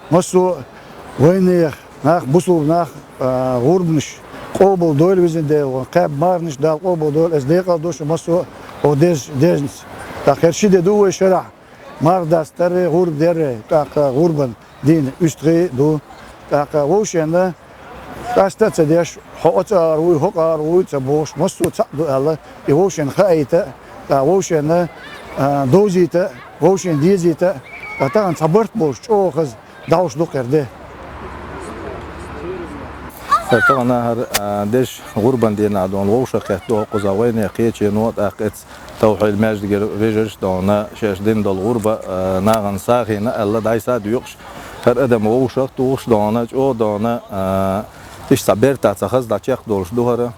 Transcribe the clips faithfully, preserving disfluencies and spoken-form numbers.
Массо а вайнех, нах, бусулба нах, а, гӀурбанаш къобал дойла везан Дела, кхаба марханаш Дала къобал дойла, аз декъал ду шун массо а, о дез, дезнац. ТӀаккха хӀара ши де ду вай шарахь, марха дастар, гӀурба дер, тӀаккха гӀурбан дийнахьа уьстагӀий ду. ТӀаккха вовшенна къаста а ца деш, хьо оцу агӀор вуй, хӀокху агӀор вуй ца бохуш, массо а цхьаъ ду аьлла, и вовшенна хаийта, ткъа вовшенна, а, довзийта, вовшенна дезийта, ткъа тахана цхьа барт болуш чӀогӀа хаза дӀахьуш ду кхера де. ХӀара тахана хӀара, а, деза гӀурбан дийнахь ду хьуна вовшахкхетта ду хӀокхузахь вайнех кхечено, тӀаккха эцца Тавхьид маьждигера вежарш ду хьуна шаьш дина долу гӀурба, а, нахана сагӀина аьлла, дӀасадоькъуш, хӀара адам вовшах а тухуш ду хьуна, чӀогӀа ду хьуна, а, иштта цхьа бертахь цхьа хаза дӀачекхдолуш ду хӀара.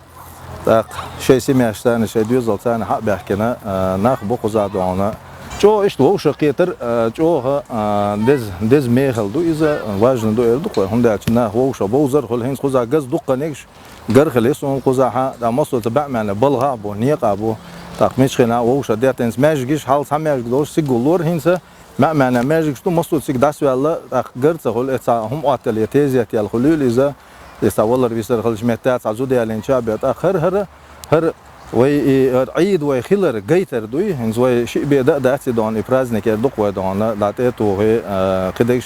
ТӀаккха шайн семьяш царна, шайн доьзал царна хьа а баьхкина, а, нах бу кхузахь ду хьуна. ЧӀогӀа иштта вовшахкхетар, а, чӀогӀа, а, деза, деза мехала ду иза, важна ду эр ду-кх вай, хӀунда аьлча нах вовшах бовзар а хуьлу, хӀинца кхузахь газа дуккха а нигаш, гар хила йиш ю хӀуна кхузахь, ткъа массо а цу баьӀмехь балхахь а бу, некъахь а бу. ТӀаккха мичхьа хилахь а вовшах деттинца маьждигаш, хьал цхьа маьждиг долуш, цига лора хӀинца, маьӀ-маьӀна маьждигаш ду, массо а цига дӀасаваьлла, тӀаккха гар ца хуьлу, э, цхьа хӀума Ӏоттаелла, тезет яьлла хуьлийла иза, э, цхьа валар-висар хилча метта цхьа зуда ялийнача а бен, тӀаккха хӀара, хӀара, хӀара вай и, хӀара Ӏийда вай хилар гайтар дуй, хӀинца вай шиъ бен дан а дац и ду хьуна, и праздник эр ду-кх вай ду хьуна, дӀа тӀе а тухий, э, кхидерг,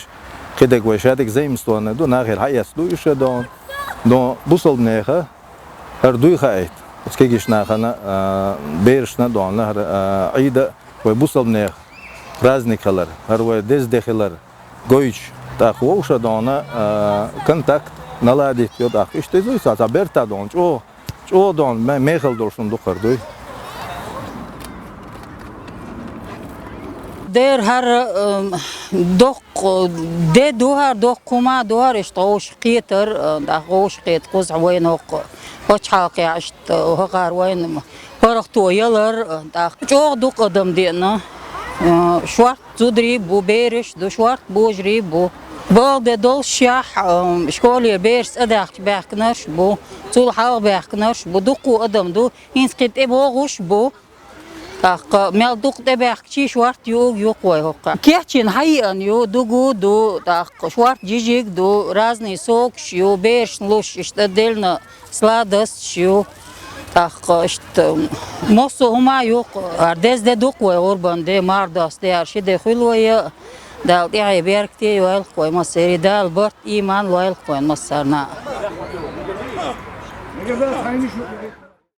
кхидерг вай шадерг заимствованный ду, нахера хьаэцна ду уьш а ду хьуна. Но бусалба нехан хӀара дуй хаийта, оцу кегийчу нахана, а, берашна а ду хьуна хӀара, а, Ӏийда а вай бусалба нехан праздник хилар, хӀара вай деза де хилар гойтуш, тӀаккха вовшах ду хьуна, а, контакт наладить йо, тӀаккха иштта иза вуй цхьа, цхьа бертахь ду хьуна, чӀогӀа, чӀогӀа ду хьуна, ме-, мехала долуш хӀума ду-кх хӀара дуй. Дера хӀара, ам, доккха де ду хӀара, доккха хӀума ду хӀара, иштта вовшахкхетар, а, тӀаккха вовшахкхета кхузахь вайна хӀокху пачхьалкхехь иштта хӀокхара вайна паргӀато ялар, а, тӀаккха чӀогӀа дукха адам деана, а, шорта зударий бу, бераш а ду, шорта божарий а бу. Бала де доллушехь, а, школера бераш цӀадаьхкича баьхкинарш а бу, цул хьалха баьхкинарш а бу, дуккха адам ду, хӀинца кхин тӀебогӀуш а бу. ТӀаккха мел дукха тӀебаьхкича шорта юург ю-кх вай хӀокху. Кечйина хьаеана ю, дугу ду, тӀаккха шорта жижиг ду, разный сокаш ю, берашна луш иштта делла сладосташ ю. ТӀаккха иштта массо а хӀума ю-кх, хӀара деза де ду-кх вай гӀурбан де, марха доста де, хӀара ши де хуьлу вай, Дала тӀаьхье беркате йойла-кх вай массеран, Дала барт, иман лойла-кх вайн массарна.